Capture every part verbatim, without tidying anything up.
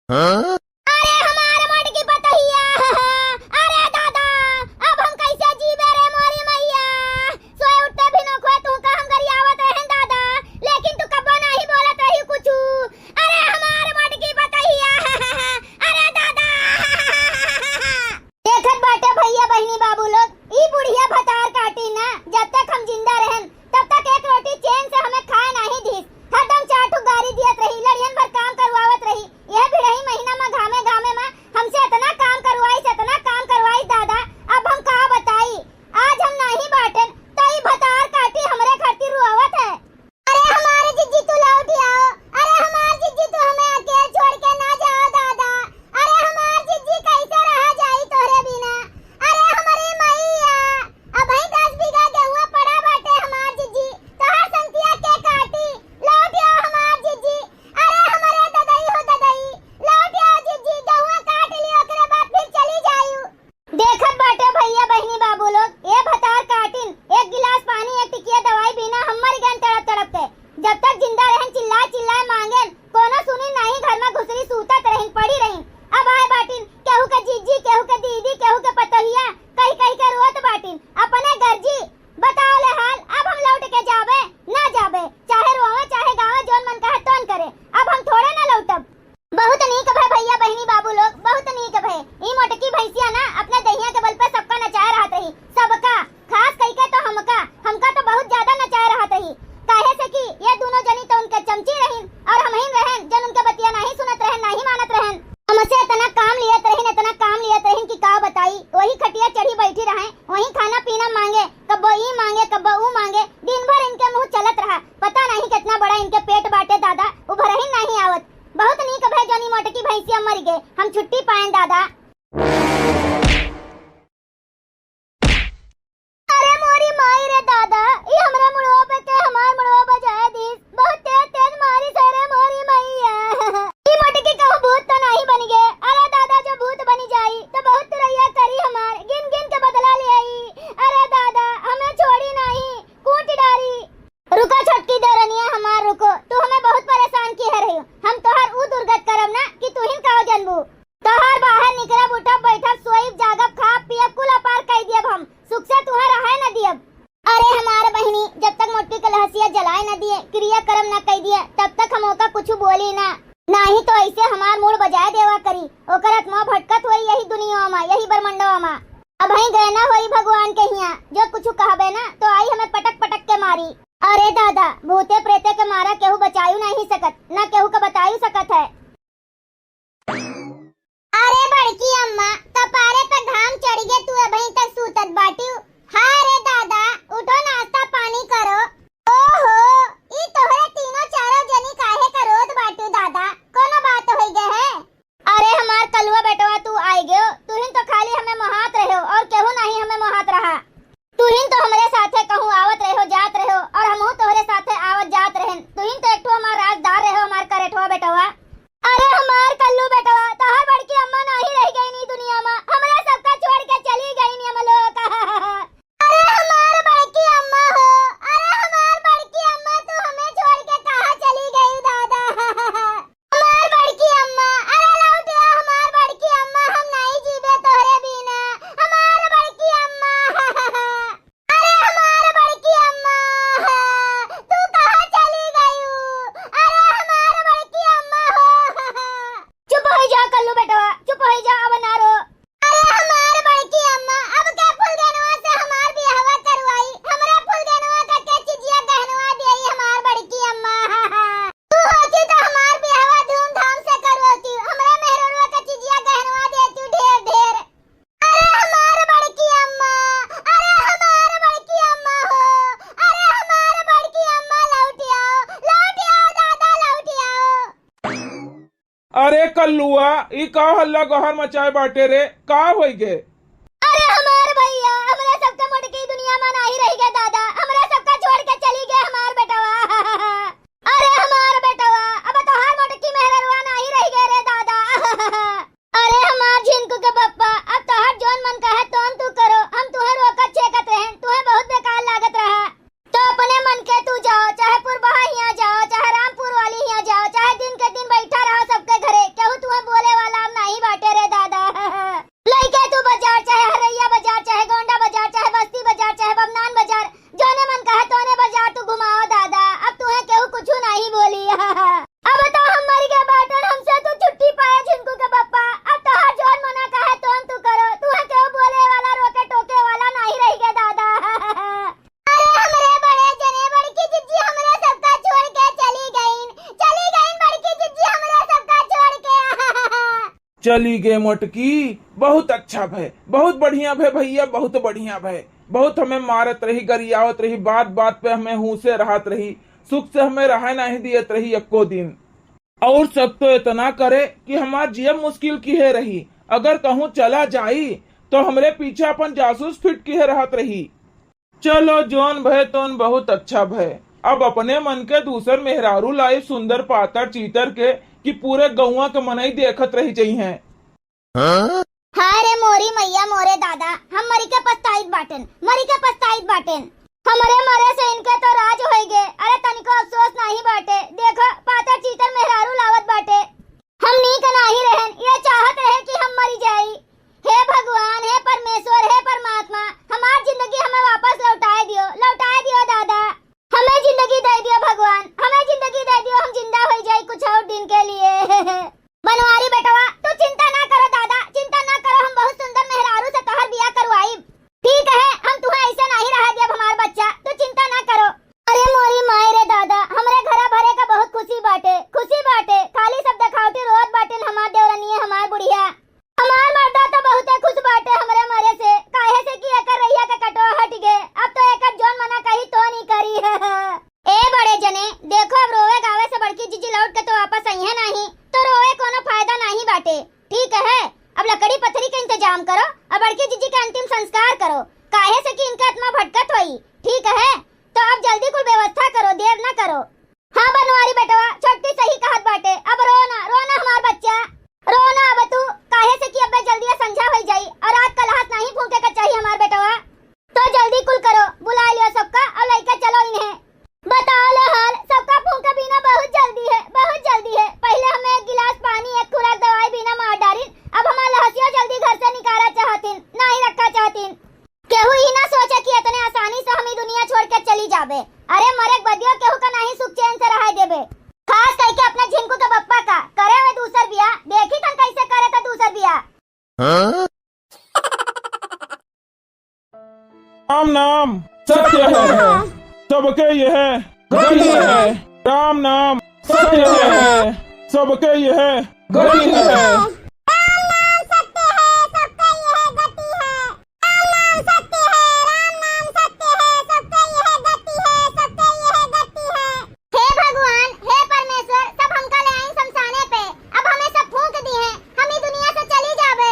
अरे हमार मोटकी पतोहिया, अरे दादा, अब हम कैसे जीबे रे मोरी मैया? सोए उठते भी नोखवे तुहका हम गरियावत रहेन दादा, लेकिन तू कब्बो नाही बोलत रही कुछु। अरे हमार मोटकी पतोहिया, अरे दादा। देखत बाटे भैया, बहिनी, बाबू लोग, ई बुढ़िया भतार काटी ना, जब तक हम जिंदा रहेन, तब तक एक रोटी चैन से हमें खाए नाही दीस। हरदम चार ठो गारी दियत रही, लड़ियन भर काम करवावत रही। यह भिड़ही महीना में घामे घामे में हमसे इतना काम करवाइस, इतना काम करवाइस दादा, अब हम का बताई। आज हम नाही बाटेन, तो ई भतार काटी हमरे खातिर रोवत है। अरे हमार जिज्जी तू लौटि आओ, अरे हमार जिज्जी तू हमें अकेल छोड़ के ना जाओ दादा, अरे हमार जिज्जी कैसे रहा जाई तोहरे बिना, अरे हमरी मैया, अबहीं दस बीघा गेहुआ पड़ा बाटे हमार जिज्जी, तोहार संतिया के काटी, लौटि आओ हमार जिज्जी, अरे हमरे ददई हो ददई, लौटि आओ जिज्जी, गेहुआ काटि लियो, ओकरे बाद फिर चली जायू। देखत बाटे भैया, बहिनी, बाबू लोग, ए भतार काटिन, एक गिलास पानी, एक टिकिया दवाई बिना हम मरि गएन तड़प तड़प के। जब तक जिंदा रहेन चिल्लाए चिल्लाए मांगेन, कोनो सुनी नाही, घर में घुसरी सूतत रहिन, पड़ी रहिन। अब आए बाटिन, केहू के जीजी, केहू के दीदी, केहू के पतोहिया, कहि कहि के रोत बाटिन। अपने गर्जी बताओ ले हाल, अब हम लौट के जाबे, ना जाबे, चाहे रोवे, चाहे गावे, जौन मन कहे तौन करे, अब हम थोड़े ना लौटब। बहुत नीक भय भैया, बहिनी, बाबू लोग, बहुत नीक भय। ई मोटकी भैंसिया ना अपने दहिया के बल पे सबका नचाए रहत रही, सबका, खास कइके तो हमका, हमका तो बहुत ज्यादा नचाए रहत रही। काहे से कि ये दोनों जनी तो उनके चमची रहिन और हमहिन रहेन, जन उनके बतिया नाही सुनत रहेन, नाही मानत रहेन। हमसे इतना काम लियत रहिन, इतना काम लियत रहिन कि का बताई। वही खटिया चढ़ी बैठी रहें, वही खाना पीना मांगे, कब्बो ई मांगे, कब्बो ऊ मांगे। दिन भर इनके मुंह चलत रहा। पता नाही कितना बड़ा इनके पेट बाटे दादा, उभरहिन नाही आवत। बहुत नीक भय जौन ई मोटकी भैंसिया मरि गए, हम छुट्टी पाएन दादा। अरे मोरी माई रे दादा, ई हमरे मुड़वा पे के हमार मुड़वा बजाए दीस। बहुत तेज तेज मारिस रे मोरी मैया। ई मोटकी कहूँ भूत तो नाही बनि गए। अरे दादा, जो भूत बनि जाई तो बहुत तुरैया करी हमार, गिन गिन के बदला लेई। अरे दादा, हमें छोड़ी नाही, कूट डारी। रुको छोटकी देवरनिया हमार, रुको, तू हमें बहुत परेशान किहे रही। हम तोहार ऊ दुर्गत करब ना कि तू हिन काव जनबू। तोहार बाहर निकरब, उठब, बैठब, सोइब, जागब, खाब, पियब, कुल अपार कइ दियब हम। सुख से तुहें रहै न दियब। अरे हमार बहिनी, जब तक मोटकी के लहसिया जलाए न दिए, क्रिया कर्म न कइ दिए, तब तक हम ओका कुछु बोली ना। नाही तो ऐसे हमार मूड़ बजाए देवा करी। ओकर आत्मा भटकत होई यही दुनिया मा, यही ब्रह्मांडवा मा। अबहीं गए ना होई भगवान के हिया, जो कुछु कहबे ना तो आई हमें पटक पटक के मारी। अरे दादा, भूते प्रेते के मारा केहू बचायु नाही सकत, ना केहू के बतायु सकत है। अरे बड़की अम्मा, कपारे पे घाम चढ़ गए, तू अबहीं तक सूतत बाटिउ। हाय रे दादा, उठो, नाश्ता पानी करो। ओहो, ई तोहरे तीनों चारों जनी काहे का रोत बाटिउ दादा? कोनो बात होइ गए है? अरे हमार कलुआ बेटवा, तू आइ गयो, तू ही तो खाली हमें मोहात रहो और केहू नाही हमें मोहात रहा। तुहिन तो हमरे साथे कहूँ आवत रहो, जात रहो, और हमहू तोहरे साथे आवत जात रहेन। तुहिन तो एक ठो हमार राजदार रहो, हमार करेठवा बेटवा। अरे हमार कल्लू बेटवा, तोहार बड़की अम्मा नाही रह गई नी दुनिया मा, हमरा सबका छोड़ के चली गई नी हम लोग। अरे हमार बड़की अम्मा हो, अरे हमार बड़की अम्मा, तू हमें छोड़ के कहाँ चली गई दादा? हमार बड़की अम्मा, अरे लौट आ हमार बड़की अम्मा, हम नाई जीबे तोहरे बिना, हमार बड़की अम्मा। अरे हमार बड़की अम्मा, तू कहाँ चली गयू? अरे हमार बड़की अम्मा हो। चुप होइ जा कल्लू बेटवा, चुप होइ जा, अब ना रो। अरे हमार बड़की अम्मा, अब के फुलगेनवा से हमार बियाहवा करवाई? हमरा फुलगेनवा का के चिजिया गहनवा देई हमार बड़की अम्मा? तू होती तो हमार बियाहवा धूमधाम से करवती, हमरा मेहररुआ का चिजिया गहनवा देती ढेर ढेर। अरे हमार बड़की अम्मा, अरे हमार बड़की अम्मा हो, अरे हमार बड़की अम्मा लौट आओ, लौट आओ दादा, लौट आओ। अरे कल्लुआ, ई का हल्ला गोहर मचाए बाटे रे? का होई गे? अरे हमार भैया, हमरा सबका मोटकी दुनिया मा नाही रहि गए दादा, हमरा सबका छोड़ के चली गए हमार बेटवा। अरे हमार बेटवा, अब तोहार मोटकी मेहररुआ नाही रहि गए रे दादा। अरे हमार झिनकू के पप्पा, अब तोहार जौन मन कहे तौन तू करो, हम तुहें रोकत छेकत रहेन, तुहें बहुत बेकार लागत रहा। तो अपने मन के तू जाओ, चाहे पुरबहा हियाँ जाओ, चाहे रामपुर वाली हियाँ जाओ, चाहे दिन के दिन बैठा रहो सबके घरे, केहू तुहें बोले चली गे मोटकी, बहुत अच्छा भय, बहुत बढ़िया भय भइया, बहुत बढ़िया भय। बहुत हमें मारत रही, गरियावत रही, बात बात पे हमें हूसे रहत रही, सुख से हमें रहे नहीं दियत रही एक्को दिन। और सब तो इतना करे कि हमार जियब मुश्किल किहे रही, अगर कहूँ चला जाई तो हमरे पीछे अपन जासूस फिट किहे रहत रही। चलो, जौन भय तौन बहुत अच्छा भय। अब अपने मन के दूसर मेहरारू लाइब सुंदर पातर चीतर के कि पूरे गौवा के मनई देखत रहि जइहें। हाँ रे मोरी मैया, मोरे दादा, हम मरी के पछताइत बाटेन, मरी के पछताइत बाटेन। हमरे मरे से इनके तो राज होई गे। अरे तनिको अफसोस नाही बाटे, देखो पातर चीतर मेहरारू लावत बाटे। हम नीक नाही रहेन, ये चाहत रहे कि हम मरी जाई। हे भगवान, हे परमेश्वर, हे परमात्मा, हमार जिंदगी हमें वापस लौटाए दियो, लौटाए दियो दादा। हमें जिंदगी दे दियो भगवान, हमें जिंदगी दे दियो, हम जिंदा होई जाई कुछ और दिन के लिए। बनवारी बेटवा, तू चिंता ना करो दादा, चिंता ना करो, हम बहुत सुंदर मेहरारू से तोहर बियाह करवाइब। ठीक है, हम तुहे ऐसे नाही रहे देब हमार बच्चा, तू चिंता ना करो। अरे मोरी माई रे दादा, हमरे घरा भरे का बहुत खुशी बाटे, खुशी बाटे, खाली सब देखावटी रोत बाटेन हमार देवरनिये, हमार बुढ़िया। हमार मर्दा तो बहुते खुश बाटे हमरे मरे से, काहे से कि एकर रहिया के कटवा हट गे। अब तो एकर जौन मना कही तो नहीं करी। ए बड़े जने, देखो अब रोवे गावे से बड़की जीजी लौट के तो वापस अइहे नाही, तो रोवे कोनो फायदा नाही बाटे। ठीक है, अब लकड़ी पथरी के इंतजाम करो और बड़की जीजी के अंतिम संस्कार करो, काहे से कि इनका आत्मा भटकत होई। ठीक है, तो अब जल्दी कुल व्यवस्था करो, देर ना करो। हाँ बनवारी बेटवा, छोटकी सही कहत बाटे। अब रो ना, रो ना हमार बच्चा, रो ना अब तू, काहे से कि अब्बे जल्दिया संझा होई जाई और रात का लहास नहीं फूंके के चाहिए हमार बेटवा। तो जल्दी कुल करो, बुला लियो सबका और लइके चलो इन्हें। बताओ ले हाल, सबका फूंके बिना बहुत जल्दी है, बहुत जल्दी है। पहले हमें एक गिलास पानी, एक खुराक दवाई बिना मार डारिन, अब हमार लहसियो जल्दी घर से निकाला चाहतिन, नहीं रखा चाहतिन। केहू ई ना सोचे कि इतने आसानी से हम ई दुनिया छोड़ के चली जाबे। अरे मरे के बदियो केहू का नहीं सुख चैन से रहाय देबे। खास करके अपने झिनकू के बप्पा का। करे हुए दूसर बिया, देखी तन कैसे करे था दूसर बिया। हाँ? राम नाम सत्य है, सबके यह गति है। राम नाम सत्य है, सबके यह गति है। राम नाम सत्य है, सबके यह गति है। राम नाम सत्य है, राम नाम सत्य है, सबके यह गति है, सबके यह गति है। हे भगवान, हे परमेश्वर, सब हमका ले आइन शमशाने पे। अब हमें सब फूंक दिहे, हम ई दुनिया से चली जाबे।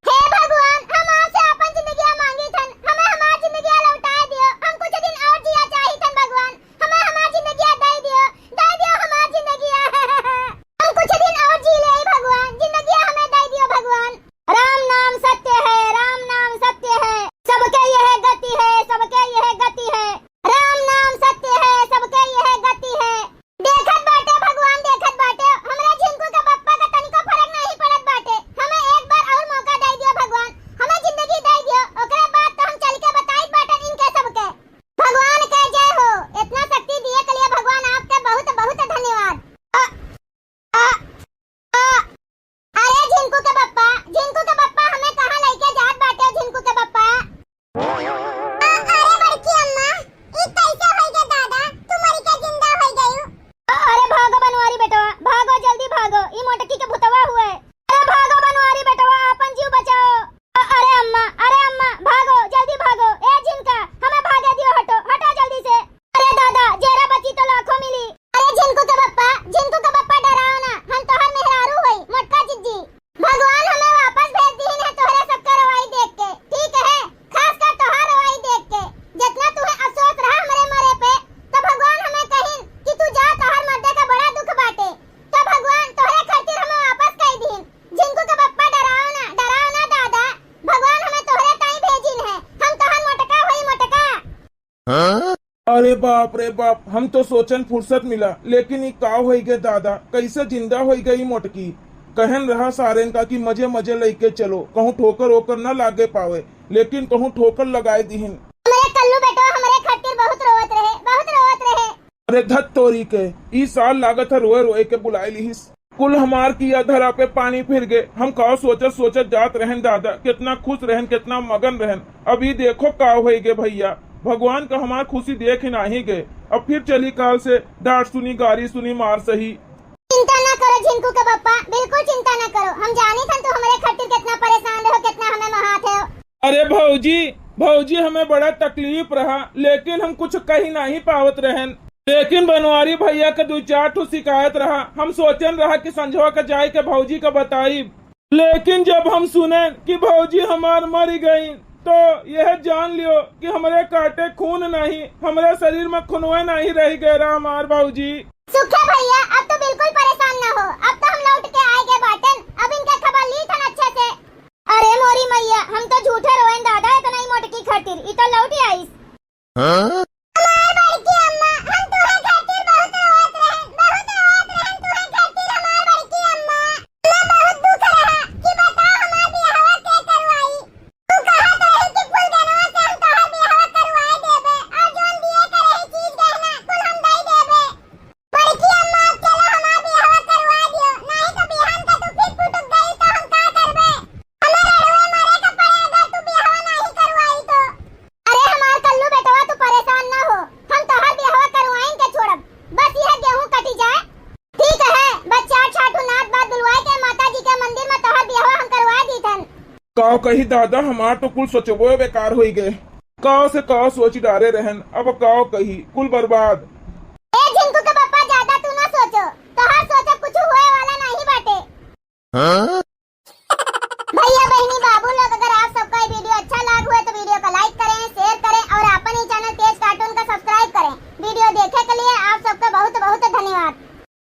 हे भगवान, हम आपसे आपन जिंदगिया मांगी थन, हमें हमार जिंदगिया लौटा दियो। हम कुछ दिन और जिया चाही थन भगवान, हमें हमार जिंदगिया दे दियो, दे दियो हमार जिंदगिया। हम कुछ दिन और जी ले भगवान, जिंदगिया हमें दे दियो भगवान। राम नाम सत्य है, राम नाम सत्य है, सबके यह गति है, सबके यह गति है। राम नाम सत्य है, सबके यह गति है। देखत बाटे भगवान, देखत बाटे, हमरा झिनकू के बप्पा का तनिको फर्क नहीं पड़त बाटे। हमें एक बार और मौका दे दियो भगवान, हमें जिंदगी दे दियो, ओकरे बाद तो हम चल के बताइत बाटन इनके सबके। भगवान के जय हो, इतना शक्ति दिए के लिए भगवान आपके बहुत बहुत धन्यवाद। अ, अ, अ, अरे झिनकू के बप्पा, झिनकू के बप्पा, हमें कहाँ लइके जात बाटे झिनकू के बप्पा? अ-, अरे बड़की अम्मा, ई कैसे होई गे दादा? तू मरी के जिंदा होई गयू। अ-, अरे भागो बनवारी बेटवा, भागो, जल्दी भागो, ई मोटकी के भुतवा हुए। अरे भागो बनवारी बेटवा, आपन जीव बचाओ। अ-, अरे अम्मा, अरे अम्मा, भागो, जल्दी भागो। ए झिनका, हमें भागे दियो, हटो, हटो जल्दी से। अरे दादा, जेरा बची तो लाखों मिली। अरे झिनकू के बप्पा, झिनकू के बप्पा, डराओ ना, हम तोहर मेहरारू होई, मोटका जिज्जी। भगवान हमें वापस भेज दीहिन है तोहरे सबके रोवाई देख के, ठीक है, खास कर तोहार रोवाई देख के। जितना तुहे अफसोस रहा हमरे मरे पे, तो भगवान हमें कहिन कि तू जा, तोहार मरदे का बड़ा दुख बाटे, तो भगवान तोहरे खातिर हमें वापस कई दीहिन। झिनकू के बप्पा, डराओ ना, डराओ ना दादा, भगवान हमें तोहरे ताई भेजिन है, हम तोहार मोटका होई मोटका। अरे बाप रे बाप, हम तो सोचन फुर्सत मिला, लेकिन ई का होई गे दादा, कैसे जिंदा होई गई मोटकी? कहन रहा सारेन का कि मजे मजे लइके चलो, कहूँ ठोकर ओकर न लागे पावे, लेकिन कहूँ ठोकर लगाए दिहिन। हमरे कल्लू बेटवा हमरे खातिर बहुत रोवत रहे, बहुत रोवत रहे। अरे धत तोरी के, ई सार लागत है रोए रोए के बुलाए लिहिस। कुल हमार किया धरा पे पानी फिर गे। हम का सोचत सोचत जात रहन दादा, कितना खुश रहन, कितना मगन रहन। अब ई देखो का होई गे भइया, भगवान का हमार खुशी देख ही नाही गे। अब फिर चली काल से डांट सुनी, गारी सुनी, मार सही। चिंता ना करो टिंकू के पप्पा, बिल्कुल चिंता न करो, हम जानी थन तू हमरे खातिर कितना परेशान रहो, कितना हमें महात है। अरे भौजी, भौजी हमें बड़ा तकलीफ रहा, लेकिन हम कुछ कही नहीं पावत रहन। लेकिन बनवारी भैया के दो चार ठो शिकायत रहा, हम सोचन रहा कि संझवा के जाए के भौजी के बताई, लेकिन जब हम सुने कि भौजी हमार मर गई, तो यह जान लियो कि हमरे काटे खून नहीं, हमरे शरीर में खूनवे नहीं रह गए रहा हमार भौजी। सुखे भैया, अब तो बिल्कुल परेशान ना हो, अब तो हम लौट के आए गए बाटन, अब इनका खबर ली थन अच्छे से। अरे मोरी मैया, हम तो झूठे रोएन दादा, इतना ही मोटकी खातिर, ई तो लौट ही आईस। हाँ? हमार बड़की अम्मा, हम तुहे खातिर बहुत रोवत रहन, बहुत रोवत रहन तुहे खातिर हमार बड़की अम्मा। हमें बहुत दुख रहा कि बताओ हमार बियाहवा के करवाई। तू कहत रही कि कुल गहनवा से हम तोहार बियाहवा करवाए देबे और जोन दिए के रही चीज गहना कुल हम दई देबे। बड़की अम्मा, अब चलो हमार बियाहवा करवा दियो, नहीं तो बिहान का तू फिर फुटुक गई तो हम का करबे? हमें रड़ुए मरे का पड़े अगर तू बियाहवा नहीं करवाई तो। अरे हमार कल्लू बेटवा, तू परेशान ना हो, हम तोहार बियाहवा करवाइन के छोड़ब, बस यह गेहूं कटी जाए। ठीक है, बस चार छाठू नात बात बुलवाए के माता जी के मंदिर में तोहार बियाहवा हम करवा दी थन। का कही दादा, हमार तो कुल सोचबो बेकार होई गए। का से का सोच डारे रहन, अब का कही, कुल बर्बाद।